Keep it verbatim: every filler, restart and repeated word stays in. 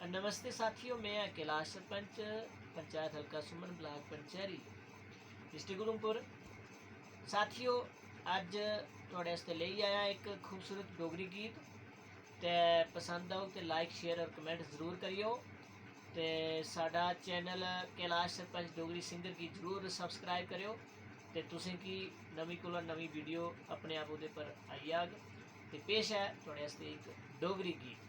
नमस्ते साथियों, मैं आं कैलाश सरपंच, पंचायत हल्का सुमन, ब्लाक पंचैरी, डिस्ट्रिक्ट उधमपुर। साथियों, अज्ज थुआढ़े आस्तै लेई आया इक खूबसूरत डोगरी गीत। ते पसंद औग ते लाइक, शेयर और कमेंट जरूर करियो। ते साढ़ा चैनल कैलाश सरपंच डोगरी सिंगर गी जरूर सब्सक्राइब करियो। ते तुसें गी नमीं कोला नमीं वीडियो अपने आप ओह्दे पर आई जाग। ते पेश ऐ थुआढ़े आस्तै इक डोगरी गीत।